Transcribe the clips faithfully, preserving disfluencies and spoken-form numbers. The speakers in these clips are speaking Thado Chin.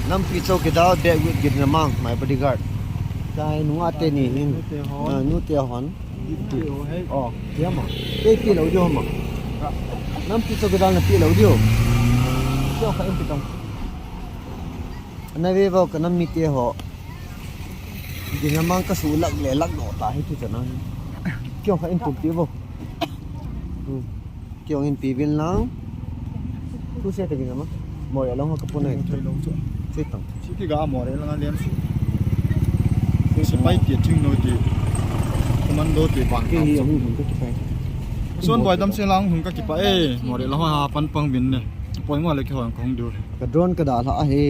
Nampi chowkidar back with Ginjamang, my bodyguard. Chai nunga teni hin. Nute hon. Ah, nute hon. Nute hon, hey. Oh, kya ma? Kei pi lou diu ma? Nampi chowkidar napi lou diu. Kya kha in pi tong. Ana ve vo ka nam mite ho. Ginjamang ka sulak le lak lo ta hi tu chana. Kya kha in pi vo. Hmm. Kei hung in pi vin lang. Tu se ta vin ama. Moreh lang ho ka pun ai. Thei lou chu. Sei tang. Siti ga Moreh lang a lian su. Ko sepai ti thing no ti. Commando ti bang. Kei hi hung hung ka kipai. Son boi dam se lang hung ka kipai. Eh, Moreh lang ho ha pan pang vin ne. Poi mo le ki hong kong du. Ka drone ka da la he.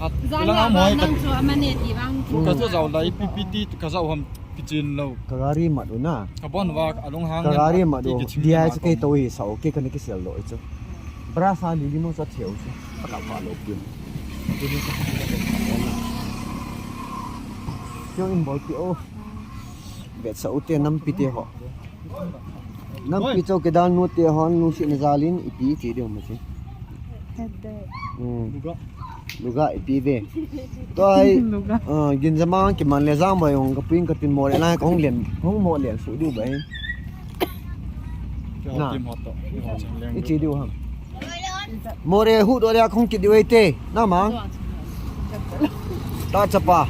At Zan ilang ya a ba moi ka nang chu amane ti bang. Ka chu zau lai pi pi ti ka zau ham. Kichin lo. Ka gari mat u na. Ka bon va a lunghang. Ka gari mat u. Dia chu kei to hi sa o, kei ka ni kisel lo chu. Bra sa li li mo sa cheu chu. Ka pa lo pi. Kyo in bol pi o. Vet sa u te nampi te ho. Nampi chowkidar nute hon lungsetna jal in ipi ti diu ma chu. Hmm. Luga ipi ve. Tua hi, Luga. Ah, Ginjamang kiman le jang bai hung ka pring ka tin Moreh lai ka hung len, hung mo len su diu bai. Na. Ichi diu ham. Moreh hu do le ka hung kit diu ai te. Na mang. Ta chapa.